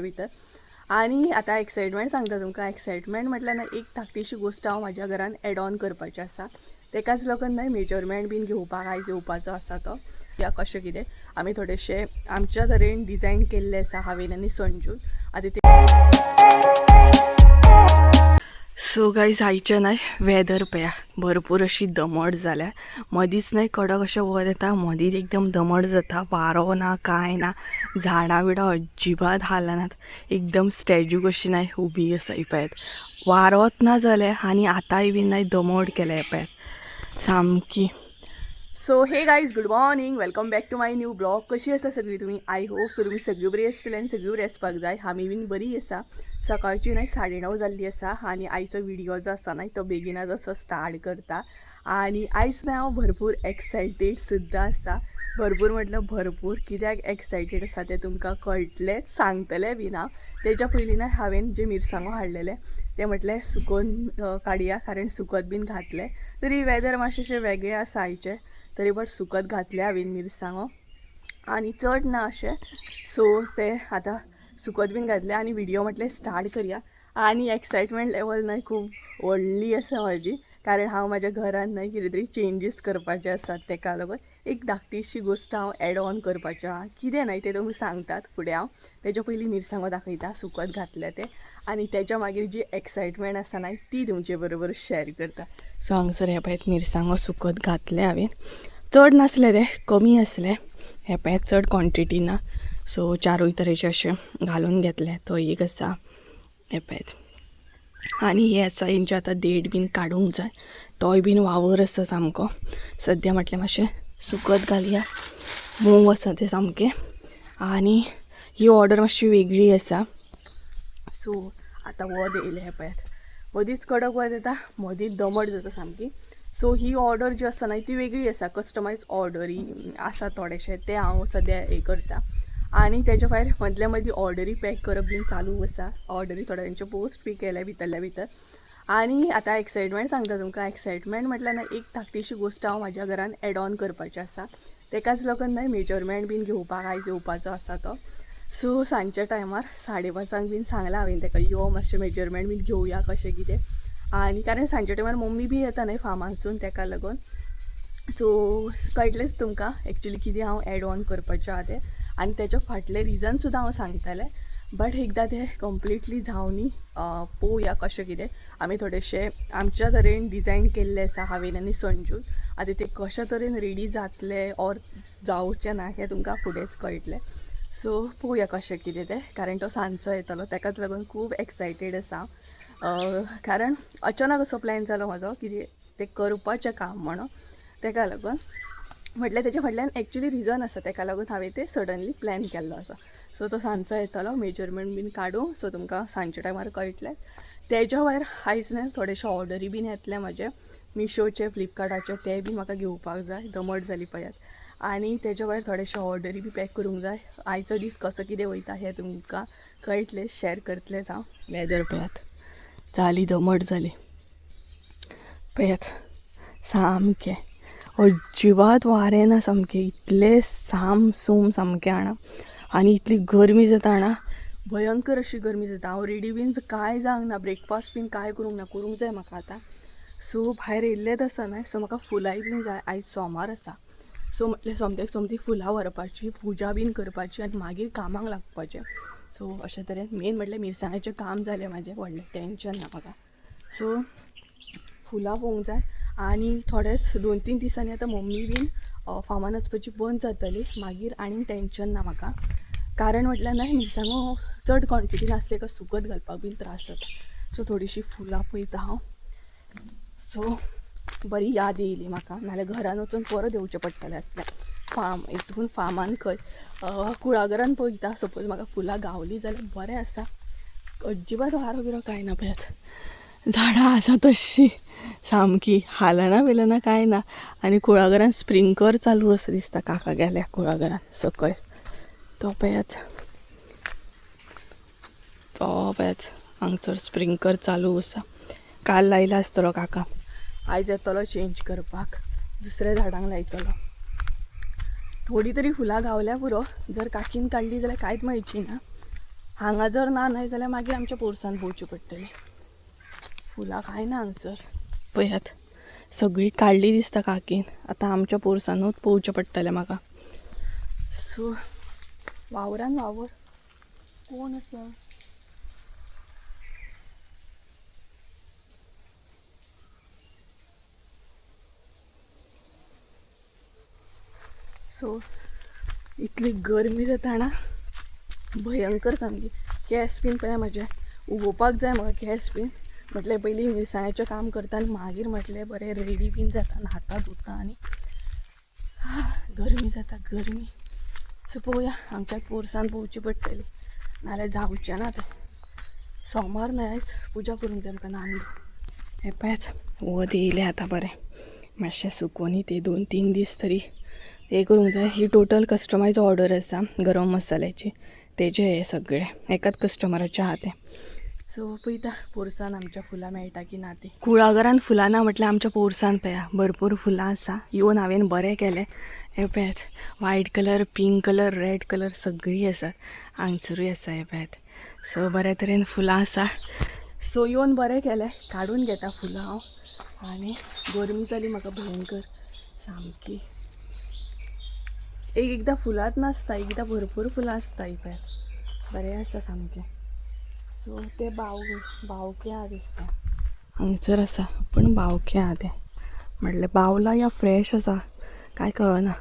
भितर. आनी आतां एक्सायटमेंट सांगता तुमकां. एक्सायटमेंट म्हटल्यार ना एक धाकटीशी गोश्ट हांव म्हाज्या घरान एड ऑन करपाचें आसा. तेकाच लागून न्हय मेजरमेंट बीन घेवपाक आयज येवपाचो आसा तो. या कशें कितें आमी थोडेशे आमच्या तरेन डिजायन केल्ले आसा हांवेन आनी संजून. आतां ते सो गायज, आयचें न्हय वेदर पळया, भरपूर अशी दमट जाल्या. मदींच न्हय कडक अशें वत येता, मदींच एकदम दमट जाता. वारो ना, कांय ना. झाडां बिडां अजिबात हालनात. एकदम स्टॅच्यू कशी न्हय उबी आसा. ही पळयात, वारोच ना जालें आनी आतांय बीन न्हय दमट केलें. पळयात सामकी. So hey guys, good morning, welcome back to my new vlog. कशी आसा सगळी तुमी? I hope so तुमी सगळी बरी आसतली आनी सगळी बरी आसपाक जाय. आमी बीन बरी आसा. सकाळची न्हय 9:30 जाल्ली आसा आनी आयचो व्हिडियो जो आसा न्हय तो बेगिनाच असो स्टार्ट करता. आनी आयज न्हय हांव भरपूर एक्सायटेड सुद्दां आसा. भरपूर म्हटल्यार भरपूर. कित्याक एक्सायटेड आसा तें तुमकां कळटलेंच, सांगतलें बीन हांव. तेच्या पयलीं न्हय हांवें जे मिरसांगो हाडलेले ते म्हटलें सुकोवन काडया, कारण सुकत बीन घातले तरी वेदर मातशें अशें वेगळें आसा आयचें, तरी बट सुकत घातले हांवें मिरसांगो आनी चड ना अशें. सो ते आतां सुकत बीन घातले आनी व्हिडियो म्हटलें स्टार्ट करया. आनी एक्सायटमेंट लेवल न्हय खूब व्हडली आसा म्हाजी, कारण हांव म्हाज्या घरान न्हय कितें तरी चेंजीस करपाचे आसात. तेका लागून एक धाकटीशी गोश्ट हांव एड ऑन करपाचें आहा. कितें न्हय तें तुमकां सांगतात फुडें हांव. तेच्या पयलीं मिरसांगो दाखयता सुकत घातले ते आनी तेच्या मागीर जी एक्सायटमेंट आसा न्हय ती तुमचे बरोबर शेअर करता. सो हांगसर हे पळयात, मिरसांगो सुकत घातले हांवें. चड नासले ते, कमी आसले. हे पळयात, चड क्वॉन्टिटी ना. सो चारूय तरेचे अशे घालून घेतले. तो एक आसा, हे पळयात. आनी हे आसा, हेंचे आतां देड बीन काडूंक जाय. तोय बीन वावर आसा सामको. सद्या म्हटलें मातशें सुकत घालया, मोव आसा तें सामकें. आनी ही ऑर्डर मातशी वेगळी आसा. सो आतां वत येयलें. हें पळयात, मदींच कडक वत येता, मदींच दमट जाता सामकी. सो ही ऑर्डर जी आसा न्हय ती वेगळी आसा. कस्टमायज ऑर्डरी आसा थोडेशे, ते हांव सद्या हें करता. आनी तेच्या भायर मदल्या मदीं ऑर्डरी पॅक करप बीन चालू आसा. ऑर्डरी थोड्यांच्यो पोस्ट बी केल्या भितरल्या भितर. आनी आतां एक्सायटमेंट सांगता तुमकां. एक्सायटमेंट म्हटल्यार न्हय एक धाकटीशी गोश्ट हांव म्हाज्या घरान एड ऑन करपाचें आसा. तेकाच लागून न्हय मेजरमेंट बीन घेवपाक आयज येवपाचो आसा तो. सो सांजच्या टायमार 5:30 बीन सांगलां हांवें तेका, यो मातशें मेजरमेंट बीन घेवया कशें कितें. आनी कारण सांजच्या टायमार मम्मी बी येता न्हय फार्मांसून, तेका लागून. सो कळटलेंच तुमकां एक्चुली कितें हांव एड ऑन करपाचें आहा तें आनी तेच्या फाटलें रिजन सुद्दां हांव सांगतलें. बट एकदां तें कंप्लिटली जावनी, पळोवया कशें कितें. आमी थोडेशे आमच्या तरेन डिजायन केल्ले आसा हांवें आनी संजून. आतां तें कशे तरेन रेडी जातलें ऑर जावचें ना हें तुमकां फुडेंच कळटलें. सो पळोवया कशें कितें तें, कारण तो सांजचो येतलो. तेकाच लागून खूब एक्सायटेड आसा हांव, कारण अचानक असो प्लॅन जालो म्हाजो कितें तें करपाचें काम म्हणून. तेका लागून म्हटल्यार तेच्या फाटल्यान एक्चुली रिजन आसा, तेका लागून हांवें तें सडनली प्लॅन केल्लो आसा. सो तो सांजचो येतलो मेजरमेंट बीन काडूंक. सो तुमकां सांजच्या टायमार कळटलें. तेच्या भायर आयज न्हय थोडेशे ऑर्डरी बीन येतले म्हाजे मिशोचे, फ्लिपकार्टाचे, ते बीन म्हाका घेवपाक जाय. दमट जाली पळयात. आनी तेच्या भायर थोडेशे ऑर्डरी बी पॅक करूंक जाय. आयचो दीस कसो कितें वयता हें तुमकां कळटलें, शॅर करतलेंच हांव. वेदर पळयात, जाली दमट जाली. पळयात, सामकें अजिबात वारें ना. सामकें इतलें साम सूम सामकें जाणा. आनी इतली गरमी जाता जाणा, भयंकर अशी गरमी जाता. हांव रेडी बीन कांय जावंक ना, ब्रेकफास्ट बीन कांय करूंक ना. करूंक जाय म्हाका आतां. सो भायर येयल्लेंच आसा न्हय, सो म्हाका फुलांय बीन जाय. आयज सोमार आसा. सो म्हटलें सोमत्याक सोमती फुलां व्हरपाची, पुजा बीन करपाची आनी मागीर कामाक लागपाचें. सो अशें तरेन मेन म्हटल्यार मिरसांगाचें काम जालें म्हाजें, व्हडलें टेंशन ना म्हाका. सो फुलां पोवंक जाय. आनी थोडेच 2-3 दिसांनी आतां मम्मी बीन फार्मान वचपाची बंद जातली. मागीर आनीक टेंशन ना म्हाका, कारण म्हटल्यार न्हय मिरसांगो चड क्वॉन्टिटीन आसले काय सुकत घालपाक बीन त्रास जाता. सो थोडीशी फुलां पळयता हांव. सो बरी याद येयली म्हाका, नाल्यार घरान वचून परत येवचें पडटलें आसलें. फार्म हितून फार्मान खंय कुळागरान पळयता. सपोज म्हाका फुलां गावलीं जाल्यार बरें आसा. अजिबात वारो बिरो कांय ना. पळयात, झाडां आसा तश्शी सामकी, हालना बिलना कांय ना. आनी कुळागरान स्प्रिंकलर चालू आसा दिसता. काका गेल्या कुळागरान सकयल. तो पळयात, तो पळयात, हांगसर स्प्रिंकलर चालू आसा. काल लायला आसतलो काका, आयज येतलो चेंज करपाक, दुसऱ्या झाडांक लायतलो. थोडी तरी फुलां गावल्या पुरो. जर काकीन काडली जाल्यार कांयच मेळची ना. हांगा जर ना न्हय जाल्यार मागीर आमच्या पोरसान पोवची पडटली. फुलां कांय ना हांगसर. पळयात सगळीं काडली दिसता काकीन. आतां आमच्या पोरसानूच पोवचें पडटलें म्हाका. सो वावरान वावर कोण आसा. सो इतली गरमी जाता ना भयंकर सामकी. केंस बीन पळय म्हजे उगोवपाक जाय म्हाका केंस बीन. म्हटलें पयलीं मिरसांगेचें काम करता आनी मागीर म्हटलें बरें रेडी बीन जाता, न्हाता धुता आनी गरमी जाता गरमी. सो पळोवया आमच्या पोरसान पोवची पडटली, नाल्यार जावचें ना तें. सोमार न्हय आयज पुजा करूंक जाय म्हाका नांदी. हें पळयात वत येयलें आतां बरें मातशें सुकोनी ते 2-3 दीस तरी हें करूंक जाय. ही टोटल कस्टमायज ऑर्डर आसा गरम मसाल्याची, तेजे हे सगळे एकाच कस्टमराचे आहा ते. सो पळयता पोरसान आमच्या फुलां मेळटा की ना ती. कुळागरान फुलां ना म्हटल्यार आमच्या पोरसान पळया भरपूर फुलां आसा. येवन हांवें बरें केलें. हें पळयात white colour, pink colour, red colour सगळीं आसात. हांगसरूय आसा हें पळयात. सो बऱ्या तरेन फुलां आसा. सो येवन बरें केलें, काडून घेता फुलां हांव. आनी गरमी जाली म्हाका भयंकर सामकी. एक एकदां फुलांच नासता, एकदां भरपूर फुलां आसता. ही पळयात बरें आसा सामकें. सो ते बावके आहा दिसता हांगसर आसा, पूण बावके आहा तें. म्हटलें बावला या फ्रेश आसा काय कळना.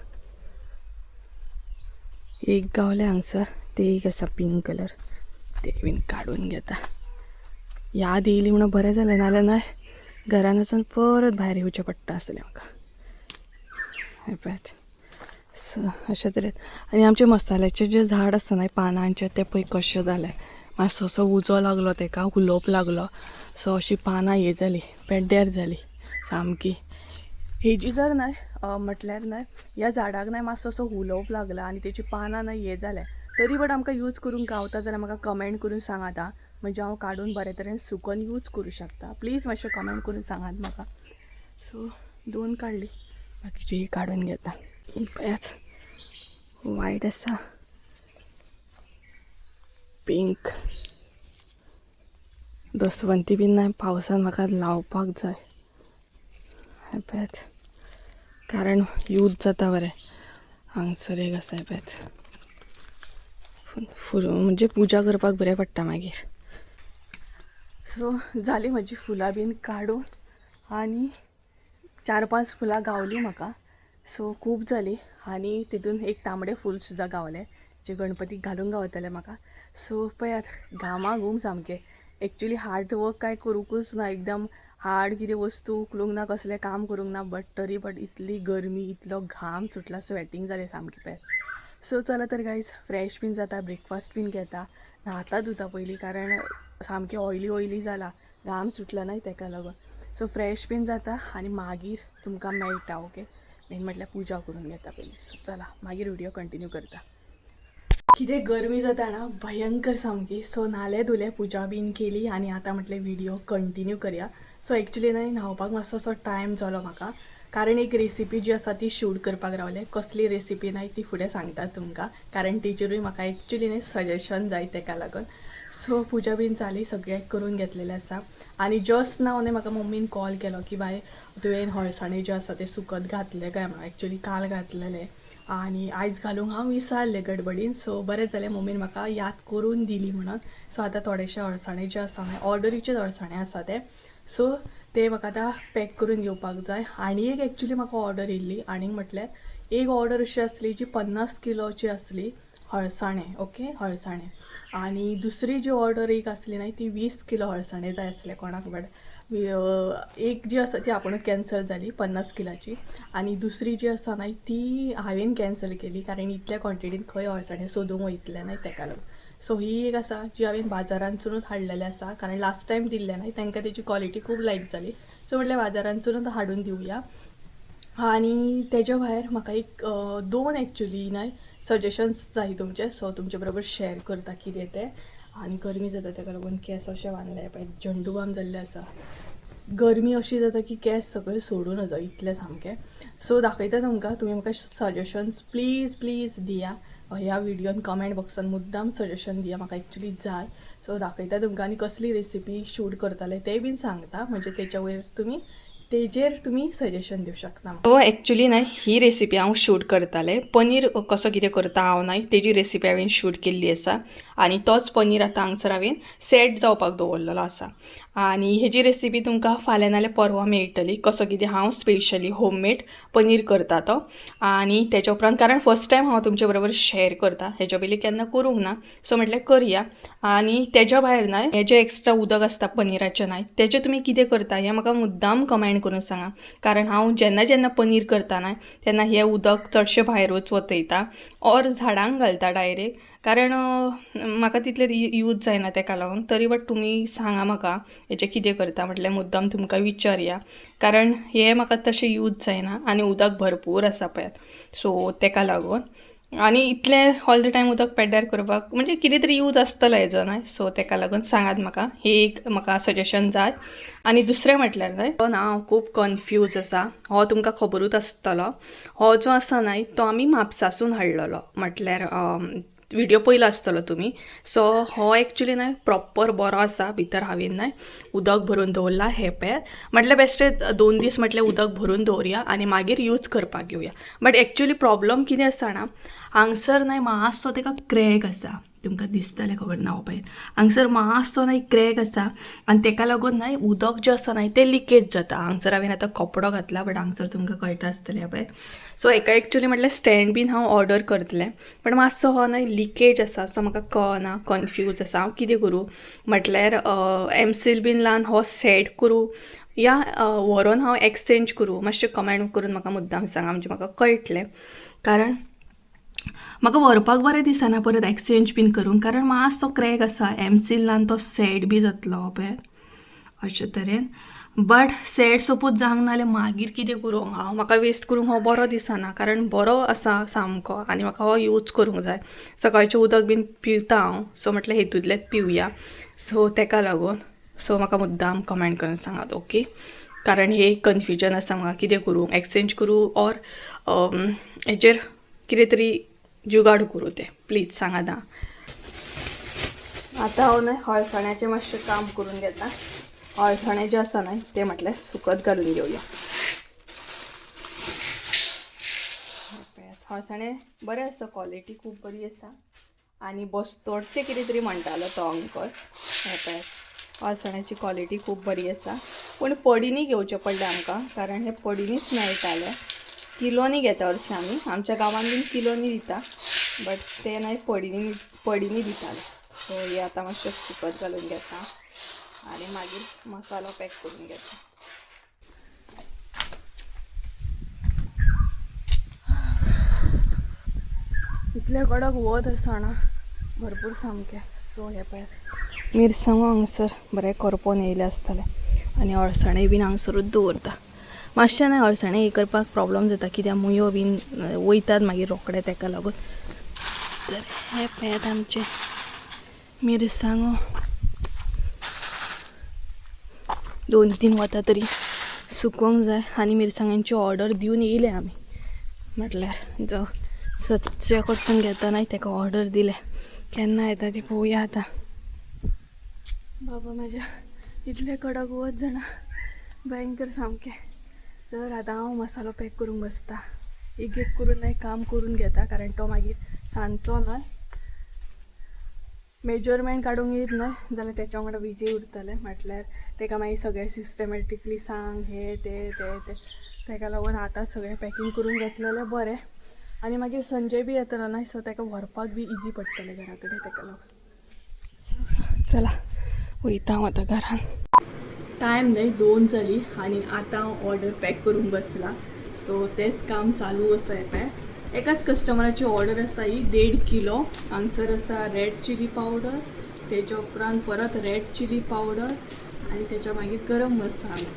एक गावलें हांगसर, ते एक आसा पिंक कलर, ते बीन काडून घेता. याद येयली म्हणून बरें जालें, नाल्यार न्हय घरान वचून परत भायर येवचें पडटा आसलें म्हाका. हें पळयात. सो अशें तरेन. आनी आमचे मसाल्याचें जें झाड आसा न्हय पानांचें, तें पळय कशें जालें. मातसो असो उजो लागलो तेका, हुलोप लागलो. सो अशी पानां हें जाली, पेड्ड्यार जाली सामकी. हेजी जर न्हय म्हटल्यार न्हय ह्या झाडाक न्हय मातसो असो हुलोप लागला आनी तेची पानां न्हय हें जालें तरी बट आमकां यूज करूंक गावता जाल्यार म्हाका कमेंट करून सांगात आं. म्हणजे हांव काडून बरे तरेन सुकोन यूज करूं शकता. प्लीज मातशें कमेंट करून सांगात म्हाका. सो 2 काडली, बाकीची काडून घेता. पळयात वायट आसा, पिंक दसवंती बीन न्हय पावसान म्हाका लावपाक जाय. हें पळयात कारण यूज जाता बरें. हांगसर एक आसा हें पळयात फूल म्हणजे पुजा करपाक बरें पडटा मागीर. सो जाली म्हजी फुलां बीन काडून आनी 4-5 फुलां गावलीं म्हाका. सो खूब जाली. आनी तितून एक तांबडें फूल सुद्दां गावलें जें गणपतीक घालूंक गावतलें म्हाका. सो पळयात घामाघूम सामकें. एक्चुली हार्ड वर्क कांय करूंकूच ना, एकदम हार्ड कितें वस्तू उखलूंक ना, कसलें काम करूंक ना, बट तरी बट इतली गरमी, इतलो घाम सुटला, स्वेटींग जालें सामकें पळयात. सो चला तर गायज फ्रेश बीन जाता, ब्रेकफास्ट बीन घेता, न्हाता धुता पयलीं कारण सामकें ऑयली ऑयली जाला, घाम सुटला न्हय तेका लागून. सो फ्रेश बीन जाता आनी मागीर तुमकां मेळटा. ओके, मेन म्हटल्यार पुजा करून घेता पयलीं. सो चला मागीर व्हिडियो कंटिन्यू करता. कितें गरमी जाता ना भयंकर सामकी. सो न्हाले धुले, पुजा बीन केली आनी आतां म्हटलें व्हिडियो कंटिन्यू करया. सो एक्चुली न्हय न्हावपाक मातसो असो टायम जालो म्हाका, कारण एक रेसिपी जी आसा ती शूट करपाक रावलें. कसली रेसिपी न्हय ती फुडें सांगता तुमकां, कारण तेजेरूय म्हाका एक्चुली न्हय सजेशन जाय तेका लागून. सो पुजा बीन जाली, सगळें करून घेतलेलें आसा. आनी जस्ट नाव न्हय म्हाका मम्मीन कॉल केलो की बाय तुवें हळसाणे जे आसा ते सुकत घातले काय म्हणून. एक्चुली काल घातलेले आनी आयज घालूंक हांव विसरलें गडबडीन. सो बरें जालें मम्मीन म्हाका याद करून दिली म्हणून. सो आतां थोडेशे अळसाणे जे आसा न्हय ऑर्डरीचेच अळसाणे आसा ते, सो ते म्हाका आतां पॅक करून घेवपाक जाय. आनी एक एक्चुली म्हाका ऑर्डर येयल्ली, आनी म्हटल्यार एक ऑर्डर अशी आसली जी 50 किलोची आसली हळसाणे. ओके, हळसाणे. आनी दुसरी जी ऑर्डर एक आसली न्हय ती 20 किलो हळसाणे जाय आसले कोणाक, बट एक जी आसा ती आपुणूच कॅन्सल जाली 50 किलाची, आनी दुसरी जी आसा न्हय ती हांवें कॅन्सल केली कारण इतल्या क्वॉन्टिटीन खंय हळसाणे सोदूंक वयतले न्हय तेका लागून. सो ही एक आसा जी हांवें बाजारांतसूनच हाडलेलें आसा, कारण लास्ट टायम दिल्लें न्हय तांकां तेजी क्वॉलिटी खूब लायक जाली. सो म्हटलें बाजारांतसूनच हाडून दिवया. आनी तेज्या भायर म्हाका एक 2 एक्चुली न्हय सजेशन्स जाय तुमचे, सो तुमचे बरोबर शेअर करता कितें तें. आनी गरमी जाता तेका लागून केंस अशें बांदले पळय झंडू बाम जाल्ले आसा. गरमी अशी जाता की केंस सगळे सोडूं नजो इतलें सामकें. सो दाखयता तुमकां, तुमी म्हाका सजेशन्स प्लीज प्लीज दिया. ह्या व्हिडियोन कमेंट बॉक्सान मुद्दाम सजेशन दिया, म्हाका एक्चुली जाय. सो दाखयता तुमकां आनी कसली रेसिपी शूट करताले तें बीन सांगता, म्हणजे तेच्या वयर तुमी तेजेर तुमी सजेशन दिवं शकता. सो एक्चुली न्हय ही रेसिपी हांव शूट करतालें, पनीर कसो कितें करता हांव न्हय तेजी रेसिपी हांवें शूट केल्ली आसा आनी तोच पनीर आतां हांगसर हांवें सेट जावपाक दवरलेलो आसा. आनी हेजी रेसिपी तुमकां फाल्यां नाल्यार परवां मेळटली, कसो कितें हांव स्पेशली होममेड पनीर करता तो. आनी तेच्या उपरांत कारण फर्स्ट टायम हांव तुमचे बरोबर शेअर करता, हेच्या पयलीं केन्ना करूंक ना, सो म्हटलें करया. आनी तेज्या भायर न्हय हें जें एक्स्ट्रा उदक आसता पनीराचें न्हय तेजें तुमी कितें करता हें म्हाका मुद्दाम कमेंट करून सांगा, कारण हांव जेन्ना जेन्ना पनीर करता न्हय तेन्ना हें उदक चडशें भायरूच वतयता ऑर झाडांक घालता डायरेक्ट, कारण म्हाका तितलें यूज जायना तेका लागून. तरी बट तुमी सांगा म्हाका हेजें कितें करता म्हटल्यार मुद्दाम तुमकां विचारया, कारण हें म्हाका तशें यूज जायना आनी उदक भरपूर आसा पळयात, सो तेका लागून. आनी इतलें ऑल the time उदक पेड्ड्यार करपाक म्हणजे कितें तरी यूज आसतलो हेजो न्हय, सो तेका लागून सांगात म्हाका, हे एक म्हाका सजेशन जाय. आनी दुसरें म्हटल्यार न्हय तो ना हांव खूब कन्फ्यूज आसा, हो तुमकां खबरूच आसतलो, हो जो आसा न्हय तो आमी म्हापसासून हाडलेलो, म्हटल्यार व्हिडियो पयलो आसतलो तुमी. सो हो एक्चुली न्हय प्रॉपर बरो आसा, भितर हांवें न्हय उदक भरून दवरलां हें पळयात, म्हटल्यार बेश्टें 2 दीस म्हटल्यार उदक भरून दवरया आनी मागीर यूज करपाक घेवया. बट एक्चुली प्रॉब्लम कितें आसा जाणा, हांगसर न्हय मातसो तेका क्रॅक आसा, तुमकां दिसतलें खबर ना हो पळय हांगसर मातसो न्हय क्रॅक आसा आनी तेका लागून न्हय उदक जें आसा न्हय तें लिकेज जाता. हांगसर हांवें आतां कपडो घातला बट हांगसर तुमकां कळटा आसतलें पळय. सो हेका एक्चुली म्हटल्यार स्टँड बीन हांव ऑर्डर करतलें, पण मातसो हो न्हय लिकेज आसा, सो म्हाका कळना, कन्फ्यूज आसा हांव कितें करूं. म्हटल्यार एमसील बीन लावन हो सेट करूं या व्हरोन हांव एक्सचेंज करूं, मातशें कमेंट करून म्हाका मुद्दाम सांगा, म्हणजे म्हाका कळटलें. कारण म्हाका व्हरपाक बरें दिसना परत एक्सचेंज बीन करूंक, कारण मातसो क्रॅक आसा, एमसील लावन तो सेट बी जातलो पळय अशे तरेन. बट सेट सपोज जावंक ना जाल्यार मागीर कितें करूं हांव, म्हाका वेस्ट करूंक हो बरो दिसना, कारण बरो आसा सामको आनी म्हाका हो यूज करूंक जाय. सकाळचें उदक बीन पिवता हांव, सो म्हटल्यार हेतूंतलेंच पिवया, सो तेका लागून. सो म्हाका मुद्दाम कमेंट करून सांगात ओके, कारण हे कन्फ्युजन आसा म्हाका कितें करूं, एक्सचेंज करूं ऑर हेजेर कितें तरी जुगाड करूं तें, प्लीज सांगात. आतां हांव न्हय हळसाण्याचें मातशें काम करून घेता. अळसाणे जे आसा न्हय ते म्हटल्यार सुकत घालून घेवया. अळसाणे बरें आसा, क्वॉलिटी खूब बरी आसा आनी बस्तोडचें कितें तरी म्हणटालो तो अंकल. हें पळयात अळसाण्याची क्वॉलिटी खूब बरी आसा, पूण पडिनी घेवचें पडलें आमकां, कारण हे पडिनीच मेळटाले. किलोनी घेता हरशीं आमी, आमच्या गांवान बीन किलोनी दिता, बट ते न्हय पडिनी दिताले. सो हे आतां मातशें सुकत घालून घेता आनी मागीर मसालो पॅक करून घेता. इतलें कडक वत आसा ना भरपूर सामकें. सो हें पळयात मिरसांगो हांगसर बरें करपोन येयलें आसतलें आनी अळसाणे बीन हांगसरूच दवरता. मातशें न्हय अळसाणे हे करपाक प्रॉब्लम जाता, कित्याक मुयो बीन वयतात मागीर रोखडे, तेका लागून. तर हें पळयात आमचें मिरसांगो 2-3 वतां तरी सुकोवंक जाय. आनी मिरसांगांची ऑर्डर दिवन येयले आमी, म्हटल्यार जो सदचे कडसून घेता न्हय तेका ऑर्डर दिले, केन्ना येता ती पळोवया आतां. बाबा म्हाज्या इतलें कडक वत जाणा भयंकर सामकें. तर आतां हांव मसालो पॅक करूंक बसता, एक एक करून न्हय काम करून घेता, कारण तो मागीर सांजचो न्हय मेजरमेंट काडूंक येत न्हय जाल्यार तेच्या वांगडा बिजी उरतलें. म्हटल्यार तेका मागीर सगळें सिस्टमॅटिकली सांग हें तें तें तें, तेका लागून आतां सगळें पॅकींग करून घेतलेलें बरें. आनी मागीर संजय बी येतलो न्हय, सो तेका व्हरपाक बी इजी पडटलें घरा कडेन, तेका लागून. चला वयता हांव आतां घरान. टायम न्हय 2 जाली आनी आतां हांव ऑर्डर पॅक करूंक बसलां. सो तेंच काम चालू आसा. हें एकाच कस्टमराची ऑर्डर आसा ही 1.5 किलो. हांगसर आसा रेड चिली पावडर, तेच्या उपरांत परत रेड चिली पावडर आनी तेच्या मागीर गरम मसालो.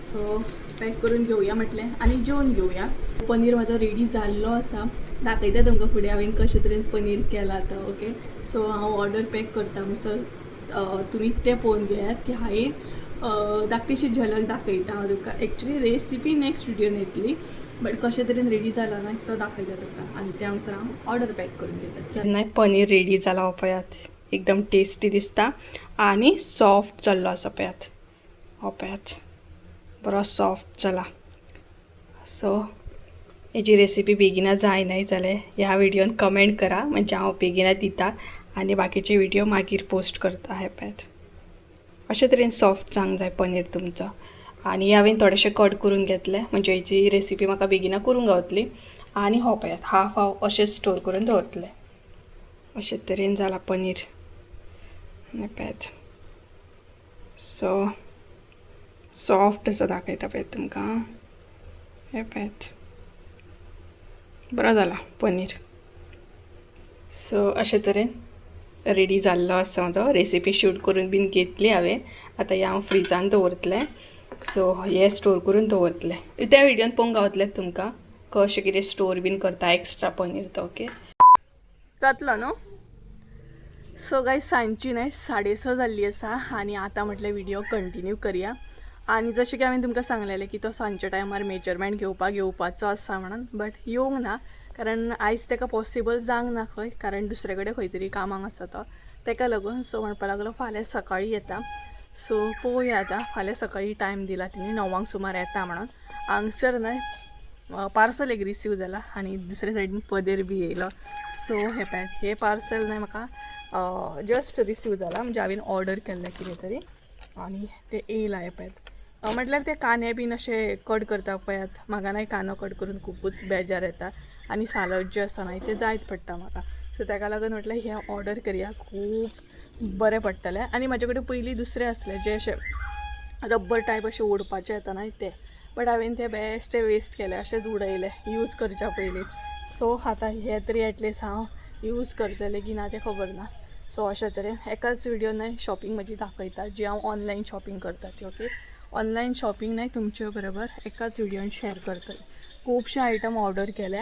सो पॅक करून घेवया म्हटलें आनी जेवन घेवया. पनीर म्हाजो रेडी जाल्लो आसा, दाखयता तुमकां फुडें हांवें कशे तरेन पनीर केला तो. ओके, सो हांव ऑर्डर पॅक करता म्हणसर तुमी तें पळोवन घेयात की हांवें धाकटीशी झलक दाखयता हांव तुमकां. एक्चुली रेसिपी नेक्स्ट व्हिडियोन येतली, बट कशे तरेन रेडी जाला ना तो दाखयता तुमकां आनी त्या म्हणसर हांव ऑर्डर पॅक करून घेता. नाही, पनीर रेडी जाला हो पळयात, एकदम टेस्टी दिसता आनी सॉफ्ट जाल्लो आसा. पळयात, हो पळयात, बरो सॉफ्ट जाला. सो हेजी रेसिपी बेगिना जाय न्हय जाल्यार ह्या व्हिडियोन कमेंट करा, म्हणजे हांव बेगिना दिता आनी बाकीचे व्हिडिओ मागीर पोस्ट करता. हे पळयात, अशे तरेन सॉफ्ट जावंक जाय पनीर तुमचो. आनी हांवें थोडेशें कट करून घेतले, म्हणजे हेजी रेसिपी म्हाका बेगिना करूंक गावतली. आनी हो पळयात, हाफ हांव अशेंच स्टोर करून दवरतलें. अशे तरेन जाला पनीर, हे पळयात, सो सॉफ्ट आसा. दाखयता पळयात तुमकां, हे पळयात, बरो जाला पनीर. सो अशे तरेन रेडी जाल्लो आसा म्हजो. रेसिपी शूट करून बीन घेतली हांवें. आतां हें हांव फ्रिजान दवरतलें. सो हे स्टोर करून दवरतलें. त्या व्हिडियोन पळोवंक गावतलें तुमकां कशें कितें स्टोर बीन करता एक्स्ट्रा पनीर तो. ओके, जातलो न्हू? सो गायज, सांजची न्हय 6:30 जाल्ली आसा आनी आतां म्हटलें व्हिडिओ कंटिन्यू करया. आनी जशें की हांवें तुमकां सांगलेलें की तो सांजच्या टायमार मेजरमेंट घेवपाक येवपाचो आसा म्हणून, बट येवंक ना, कारण आयज ताका पॉसिबल जावंक ना खंय, कारण दुसरे कडेन खंय तरी कामाक आसा तो, ताका लागून. सो म्हणपाक लागलो फाल्यां सकाळीं येता. सो पळोवया आतां, फाल्यां सकाळीं टायम दिला तिणी, 9 आंक सुमार येता म्हणून. हांगसर न्हय पार्सल एक रिसीव जाला आनी दुसरे सायडीन पदेर बी येयलो. सो हे पळयात, हे पार्सल न्हय म्हाका जस्ट रिसीव जाला, म्हणजे हांवें ऑर्डर केल्लें कितें तरी आनी तें येयलां. हें पळयात, म्हटल्यार ते कांदे बीन अशे कट करता पळयात. म्हाका न्हय कांदो कट करून खुबूच बेजार येता आनी सालड जें आसा न्हय तें जायत पडटा म्हाका. सो ताका लागून म्हटलें हें ऑर्डर करया, खूब बरें पडटलें. आनी म्हाजे कडेन पयलीं दुसरें आसलें, जें अशें रब्बर टायप अशें ओडपाचें येता न्हय तें, बट हांवें तें बेश्टें वेस्ट केलें, अशेंच उडयलें यूज करच्या पयलीं. सो आतां हें तरी एटलिस्ट हांव यूज करतलें की ना तें खबर ना. सो अशें तरेन एकाच व्हिडियो न्हय शॉपिंग म्हजी दाखयता, जी हांव ऑनलायन शॉपिंग करता ती. ओके, ऑनलायन शॉपिंग न्हय तुमचे बरोबर एकाच व्हिडियोन शेअर करतलें. खुबशे आयटम ऑर्डर केले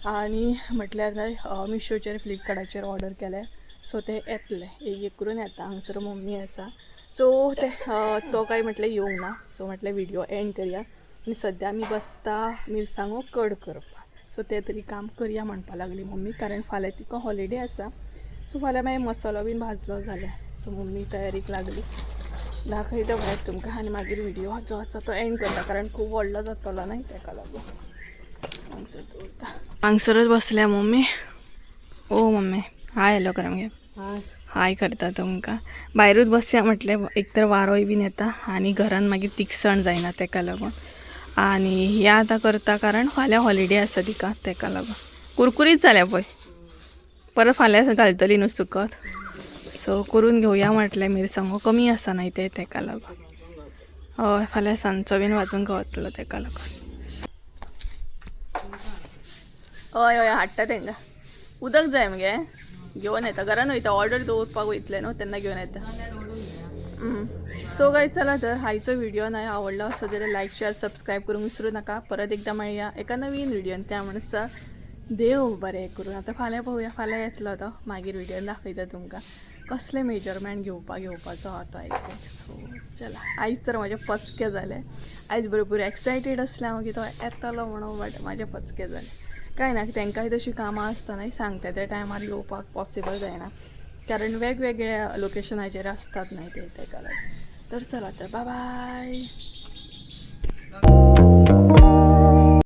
आनी म्हटल्यार न्हय मिशोचेर, फ्लिपकार्टाचेर ऑर्डर केले. सो ते येतले, एक एक करून येता. हांगसर मम्मी आसा. सो ते तो काय म्हटलें येवंक ना. सो म्हटलें व्हिडिओ एंड करया आनी सद्या आमी बसता मिरसांगो कड करपाक. सो तें तरी काम करया म्हणपा लागली मम्मी, कारण फाल्यां तिका हॉलिडे आसा. सो फाल्यां मागीर मसालो बीन भाजलो जाल्यार. सो मम्मी तयारीक लागली. दाखयता पळयात तुमकां आनी मागीर व्हिडिओ जो आसा तो एंड करता, कारण खूब व्हडलो जातलो न्हय, ताका लागून. हांगसर दवरता. हांगसरच बसल्या मम्मी. ओ मम्मी, हाय हॅलो कर मगे. हाय करता तुमकां. भायरूच बसया म्हटलें, एक तर वारोय बीन येता आनी घरान मागीर तिकसण जायना, ताका लागून. आनी हें आतां करता कारण फाल्यां हॉलिडे आसा तिका, ताका लागून. कुरकुरीत जाल्या पळय, परत फाल्यां घालतली न्हू सुकत. सो करून घेवया म्हटलें, मिरसांगो कमी आसा न्हय ते, ताका लागून. हय, फाल्यां सांजचो बीन वाजूंक गावतलो, ताका लागून. हय हय, हाडटा तांकां. उदक जाय मगे, घेवन येता. घरान वयता, ऑर्डर दवरपाक वयतलें न्हू तेन्ना घेवन येता. सो गायज, चला तर, आयचो व्हिडिओ न्हय आवडलो आसत जाल्यार लायक, शेअर, सबस्क्रायब करूंक विसरू नाका. परत एकदां मेळया एका नवीन व्हिडियोन, त्या म्हणसर देव बरें करूं. आतां फाल्यां पळोवया, फाल्यां येतलो तो, मागीर व्हिडियोन दाखयता तुमकां कसलें मेजरमेंट घेवपाक येवपाचो आहा तो एक्झॅक्ट. सो चला, आयज तर म्हाजे पचके जाले. आयज भरपूर एक्सायटेड आसलें हांव की तो येतलो म्हणून, बट म्हाजे पचके जाले. कांय ना, तांकांय तशी कामां आसता न्हय, सांगता त्या टायमार येवपाक पॉसिबल जायना, कारण वेगवेगळ्या लोकेशनाचेर आसतात न्हय ते, ताका लागून. तर चला तर, बाय बाय.